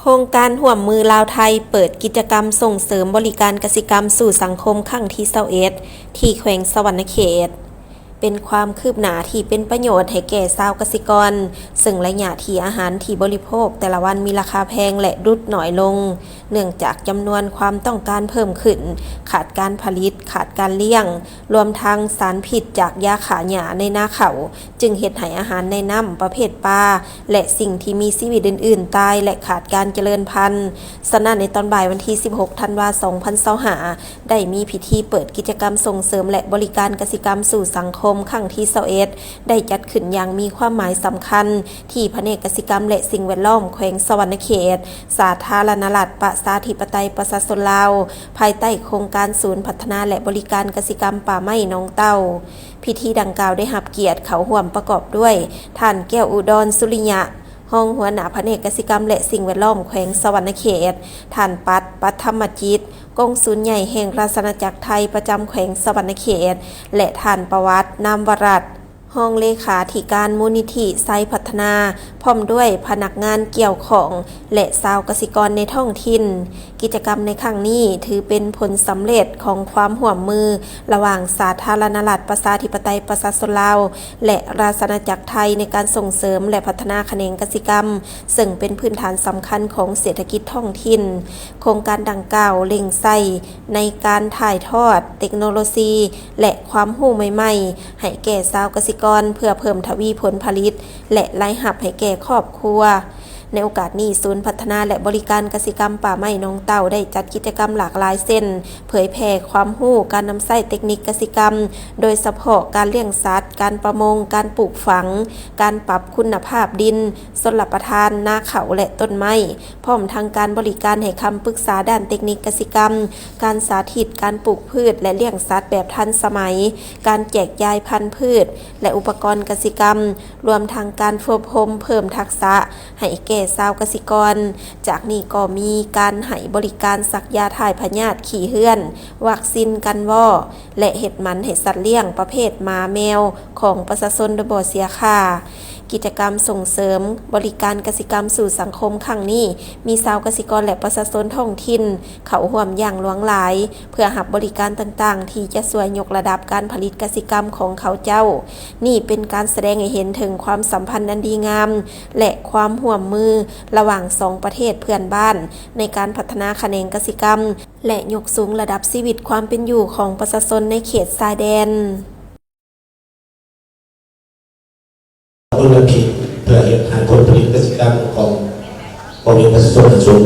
ໂຄງການຮ່ວມມືລາວ-ໄທ ເປີດກິດຈະກຳສົ່ງເສີມບໍລິການກະສິກຳສູ່ສັງຄົມຄັ້ງທີຊາວເອັດ ທີ່ແຂວງສະຫວັນນະເຂດ ເປັນຄວາມຄືບໜ້າທີ່ເປັນປະໂຫຍດໃຫ້ແກ່ຊາວກະສິກອນ, ເຊິ່ງໄລຍະທີ່ອາຫານທີ່ບໍລິໂພກແຕ່ລະວັນມີລາຄາແພງ ແລະ ຫຼຸດໜ້ອຍລົງ ເນື່ອງຈາກຈຳນວນຄວາມຕ້ອງການເພີ່ມຂຶ້ນ, ຂາດການຜະລິດ, ຂາດການລ້ຽງ, ລວມທັງສານພິດຈາກຢາຂ້າຫຍ້າໃນນາເຂົ້າ, ຈຶ່ງເຮັດໃຫ້ອາຫານໃນນ້ຳປະເພດປາ ແລະ ສິ່ງທີ່ມີຊີວິດອື່ນໆຕາຍ ແລະ ຂາດການຈະເລີນພັນ. ສະນັ້ນ, ໃນຕອນບ່າຍວັນທີສິບຫົກ ທັນວາ ສອງພັນຊາວຫ້າ ໄດ້ມີພິທີເປີດກິດຈະກຳສົ່ງເສີມ ແລະ ບໍລິການກະສິກຳສູ່ສັງຄົມຄັ້ງທີຊາວເອັດ ໄດ້ຈັດຂຶ້ນຢ່າງມີຄວາມໝາຍສຳຄັນ ທີ່ພະແນກກະສິກຳ ແລະ ສິ່ງແວດລ້ອມ ແຂວງສະຫວັນນະເຂດ, ສາທາລະນະລັດ ປະຊາທິປະໄຕ ປະຊາຊົນລາວ, ພາຍໃຕ້ໂຄງການສູນພັດທະນາ ແລະ ບໍລິການກະສິກຳປ່າໄມ້ໜອງເຕົ່າ. ພິທີດັ່ງກ່າວໄດ້ຮັບກຽດເຂົ້າຮ່ວມປະກອບດ້ວຍ ທ່ານ ແກ້ວອຸດອນ ສຸລິຍະ ຮອງຫົວໜ້າພະແນກກະສິກຳ ແລະ ສິ່ງແວດລ້ອມ ແຂວງສະຫວັນນະເຂດ, ທ່ານ ປັດ ປັດທຳມະຈິດ ກົງສູນໃຫຍ່ແຫ່ງລາຊະອານາຈັກໄທປະຈຳແຂວງສະຫວັນນະເຂດ ແລະ ທ່ານ ປະຫວັດ ນາມວະລັດ ຮອງເລຂາທິການມູນນິທິໄຊພັດທະນາ ພ້ອມດ້ວຍພະນັກງານກ່ຽວຂ້ອງ ແລະ ຊາວກະສິກອນໃນທ້ອງຖິ່ນ. ກິດຈະກຳໃນຄັ້ງນີ້ຖືເປັນຜົນສຳເລັດຂອງຄວາມຮ່ວມມືລະຫວ່າງສາທາລະນະລັດ ປະຊາທິປະໄຕ ປະຊາຊົນລາວ ແລະ ລາຊະອານາຈັກໄທ ໃນການສົ່ງເສີມ ແລະ ພັດທະນາຂະແໜງກະສິກຳ, ເຊິ່ງເປັນພື້ນຖານສຳຄັນຂອງເສດຖະກິດທ້ອງຖິ່ນ. ໂຄງການດັ່ງກ່າວເລັ່ງໃສ່ໃນການຖ່າຍທອດເຕັກໂນໂລຊີ ແລະ ຄວາມຮູ້ໃໝ່ໆ ໃຫ້ແກ່ຊາວກະສິກອນ ເພື່ອເພີ່ມທະວີຜົນຜະລິດ ແລະ ລາຍຮັບໃຫ້ແກ່ຄອບຄົວ. ໃນໂອກາດນີ້, ສູນພັດທະນາ ແລະ ບໍລິການກະສິກຳປ່າໄມ້ໜອງເຕົ່າ ໄດ້ຈັດກິດຈະກຳຫຼາກຫຼາຍເຊັ່ນ ເຜີຍແຜ່ຄວາມຮູ້ການນຳໃຊ້ເຕັກນິກກະສິກຳ, ໂດຍສະເພາະການລ້ຽງສັດ, ການປະມົງ, ການປູກຝັງ, ການປັບຄຸນນະພາບດິນ, ຊົນລະປະທານ, ນາເຂົ້າ ແລະ ຕົ້ນໄມ້, ພ້ອມທັງການບໍລິການໃຫ້ຄຳປຶກສາດ້ານເຕັກນິກກະສິກຳ, ການສາທິດການປູກພືດ ແລະ ລ້ຽງສັດແບບທັນສະໄໝ, ການແຈກຈ່າຍພັນພືດ ແລະ ອຸປະກອນກະສິກຳ, ລວມທັງການຝຶກອົບຮົມເພີ່ມທັກສະໃຫ້ແກ່ຊາວກະສິກອນ. ຈາກນີ້ກໍມີການໃຫ້ບໍລິການສັກຢາຖ່າຍພະຍາດຂີ້ເຮືອນ, ວັກຊີນກັນວໍ້ ແລະ ເຮັດໝັນໃຫ້ສັດລ້ຽງປະເພດໝາແມວຂອງປະຊາຊົນໂດຍບໍ່ເສຍຄ່າ. ກິດຈະກຳສົ່ງເສີມບໍລິການກະສິກຳສູ່ສັງຄົມຄັ້ງນີ້ ມີຊາວກະສິກອນ ແລະ ປະຊາຊົນທ້ອງຖິ່ນເຂົ້າຮ່ວມຢ່າງຫຼວງຫຼາຍ ເພື່ອຮັບບໍລິການຕ່າງໆ ທີ່ຈະຊ່ວຍຍົກລະດັບການຜະລິດກະສິກຳຂອງເຂົາເຈົ້າ. ນີ້ເປັນການສະແດງໃຫ້ເຫັນເຖິງຄວາມສຳພັນອັນດີງາມ ແລະ ຄວາມຮ່ວມມືລະຫວ່າງສອງປະເທດເພື່ອນບ້ານ ໃນການພັດທະນາຂະແໜງກະສິກຳ ແລະ ຍົກສູງລະດັບຊີວິດຄວາມເປັນຢູ່ຂອງປະຊາຊົນໃນເຂດຊາຍແດນ. ມົນລະພິດ ເພື່ອເຮັດໃຫ້ຜົນຜະລິດກະສິກຳຂອງພໍ່ແມ່ປະຊາຊົນສູງ.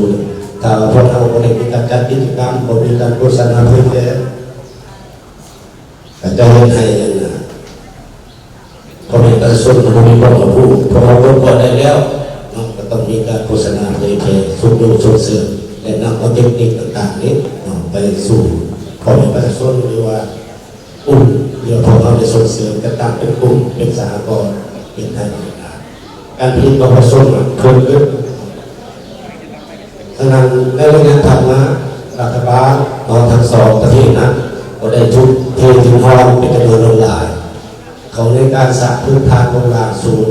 ຖ້າວ່າພວກເຮົາບໍ່ໄດ້ມີການຈັດກິດຈະກຳ, ບໍ່ມີການໂຄສະນາເຜີຍແຜ່, ກໍຈະເຮັດໃຫ້ອັນນ່າ ພໍ່ແມ່ປະຊາຊົນບໍ່ມີຄວາມຮັບຮູ້. ພວກເຮົາປົດປ່ອຍໄດ້ແລ້ວເນາະ, ກໍຕ້ອງມີການໂຄສະນາເຜີຍແຜ່, ຊຸກຍູ້ສົ່ງເສີມ ແລະ ນຳເອົາເຕັກນິກຕ່າງໆນີ້ເນາະ ໄປສູ່ພໍ່ແມ່ປະຊາຊົນ ຫຼືວ່າ ກຸ່ມທີ່ພວກເຮົາໄດ້ສົ່ງເສີມຈັດຕັ້ງເປັນກຸ່ມ, ເປັນສະຫະກອນ, ເປັນໄທບະລິການ, ການຜະລິດຂອງປະຊາຊົນເພີ່ມຂຶ້ນ. ສະນັ້ນ ໃນໄລຍະຜ່ານມາ, ລັດຖະບານຂອງທັງສອງປະເທດນັ້ນ ກໍໄດ້ທຸນເທທຶນຮອນເປັນຈຳນວນຫຼວງຫຼາຍ ເຂົ້າໃນການສ້າງພື້ນຖານໂຄງລ່າງສູນ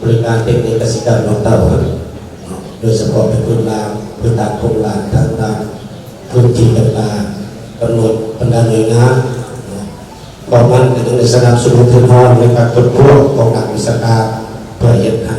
ບໍລິການເຕັກນິກກະສິກຳໜອງເຕົ່າຫັ້ນເນາະ, ໂດຍສະເພາະເປັນພື້ນລ່າງ, ພື້ນຖານໂຄງລ່າງທາງດ້ານພື້ນທີ່ຕ່າງໆ, ກຳນົດບັນດາໜ່ວຍງານເນາະ. ພ້ອມນັ້ນກໍຍັງໄດ້ສະໜັບສະໜູນທຶນຮອນໃນການຄົ້ນຄວ້າຂອງນັກວິຊາການ ເພື່ອເຮັດໃຫ້